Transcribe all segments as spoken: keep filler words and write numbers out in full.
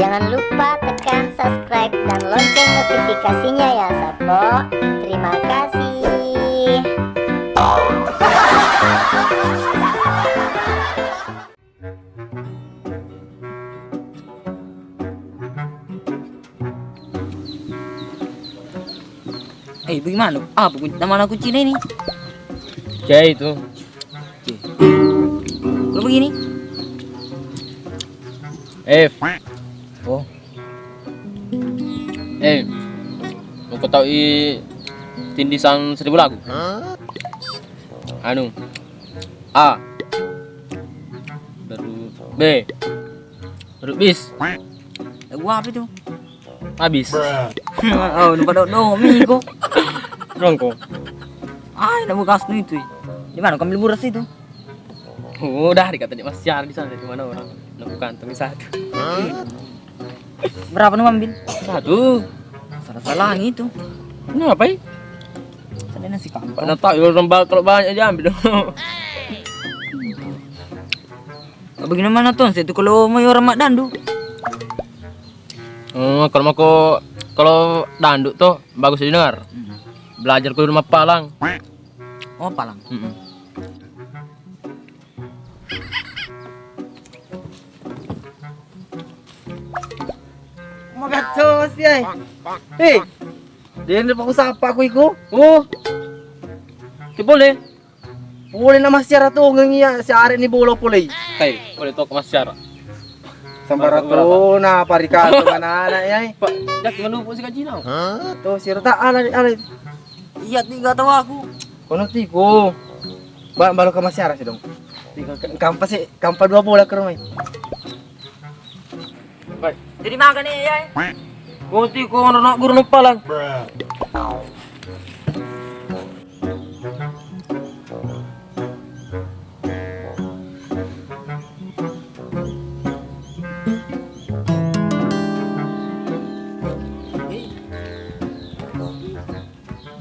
Jangan lupa tekan subscribe dan lonceng notifikasinya ya, Sappo. Terima kasih. Eh, bagaimana? Apa kun-, mana kuncinya ini? Cek itu. Oke. Kalau begini? Eh. Oh. Eh. Mau kau tahu i tindisang seribu lagu? Anu. A. Baru B. Baru bis. Lagu apa itu? Habis. Oh, lupa dong, dong, minggu. Rongko. Ah, nak bekas itu. Di mana kau ambil beras itu? Udah dikata di Mas Syar di sana, di mana orang? Nak bukan tapi satu. Berapa nu ambil? Satu. Salah-salah itu. Kenapa i? Sana nasi kampung. Mana tahu orang ba-, kalau banyak diambil. Bagaimana tuh? Saya tuh kalau mau orang mak dandu. Oh, kalau mau ko-, kalau dandu tuh bagus didengar. Hmm. Belajar kudu mappalang. Oh, palang. Mm-mm. Magatto si ai. Hei. Dia ni paku sapa ku iku? Oh. Ki boleh. Boleh nama siara tu ngengi ya si are ni bolo boleh. Kai, boleh toko mas siara. Sambara tu na parika tu mana anak ya. Pak, yak malupu si kajina. Tu siara tak ala ala. Iya, ti nggak tahu aku. Kono tiko. Ba-, balo ke Mas Yara sih dong. Tiko ke-, kampa sih, kampa dua bola ke rumah. Baik. Jadi makan nih ya. Kono tiko, ono nak guru numpalang.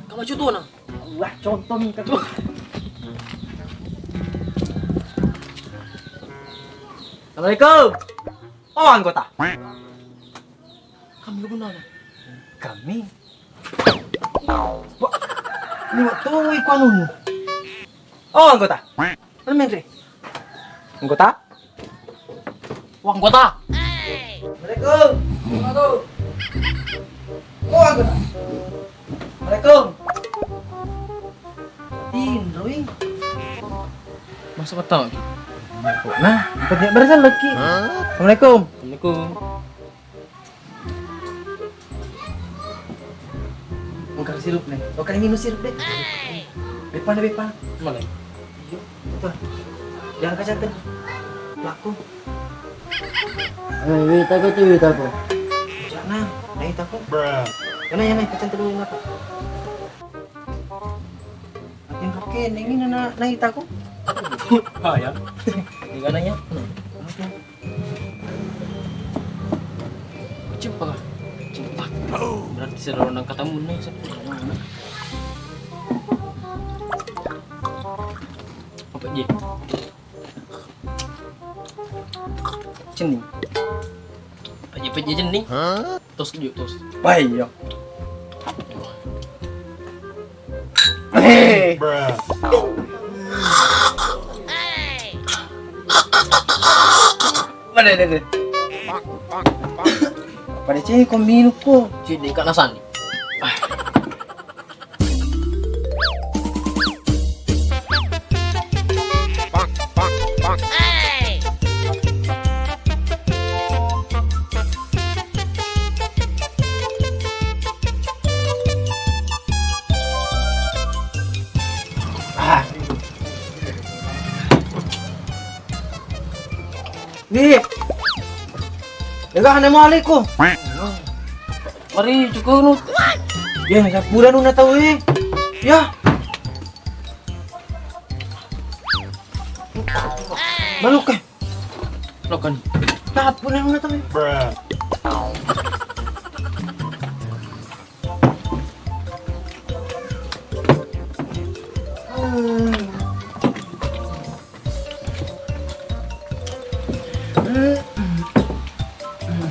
Kamu cutuna. Wah, contoh mingka tu. Assalamualaikum. Oh, anggota. Kami lu kenal? Kami. Wah, ini waktu iku anu. Oh, anggota. Mana main, Re? Anggota? Wah, anggota. Assalamualaikum. Waalaikumsalam. Oh, anggota. Assalamualaikum. Tinroi. Masa pertama ki? Nah, empat dia barusan lagi. Assalamualaikum. Assalamualaikum. Engka sirup nih. Oh, kan minum sirup deh. Bepan, bepan. Mana? Iya. Betul. Jangan kacang tuh. Laku. Eh, wita ko tu, wita ko. Jangan, naik takut. Bruh. Karena yang naik kacang tuh apa? Yang pakai ini na-, naik takut. Ah, ya. Di kanannya. Oke. Cepat lah. Cepat. Berarti seru nang katamu nih, cepat. Apa je? Cening. Apa je, apa je cening? Hah? Tos, tos. Baik, ya. Hei. Mana ini? Pada cewek kau minum kok. Cik, di kana sani. Ah. Nih. Ega hane maliku. Mari cukunu. Ya, sapuran una tau e. Ya. Maluka. Lokan. Sapuran una tau e.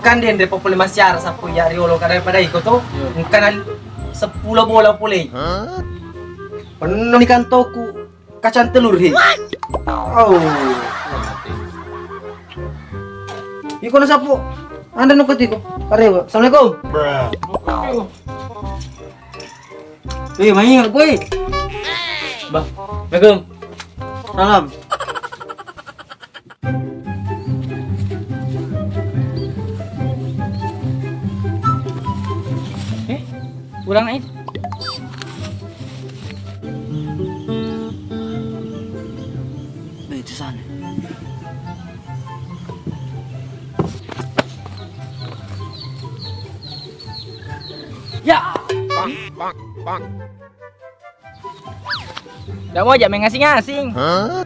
Kan denre popole masiara sappo iya riolo kada pada iko to. Iya. Engkana seppulo bola pole. Hah? Penno ni kantoku kacang telur he. Oh. Iko na sappo. Anda nukut iko. Karewa. Assalamualaikum. Eh, mai aku, eh. Bah, assalamualaikum. Salam. Eh, pulang, eh. Eh, itu sana. Ya. Nggak mau aja mengasing-asing. Hah?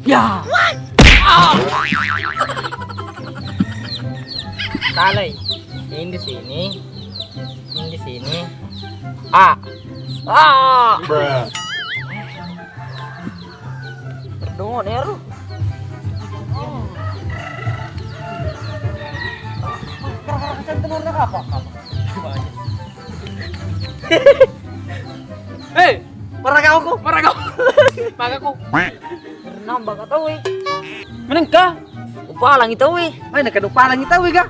Ya. Ah. Salah. Ini di sini. Ini di sini. Ah. Ah. Perdongo ne ro. Gara-gara kacang telurnya apa? Hei, marah kau ku, marah kau. Maka ku. Nambah kau tahu eh. Menengka? Upalangi tahu eh. Mana kan upalangi tahu eh, Kak?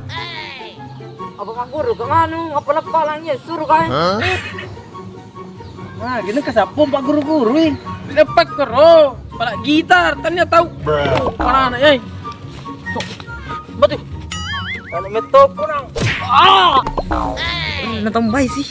Apa Pak Guru ke manu? Apa lepalangi ya suruh kan? Hah? Nah, gini ke sapung Pak Guru-guru eh. Lepak kero, pala gitar, tanya tahu. Mana anak eh? Batu. Kalau metop kurang. Ah! Natambai sih.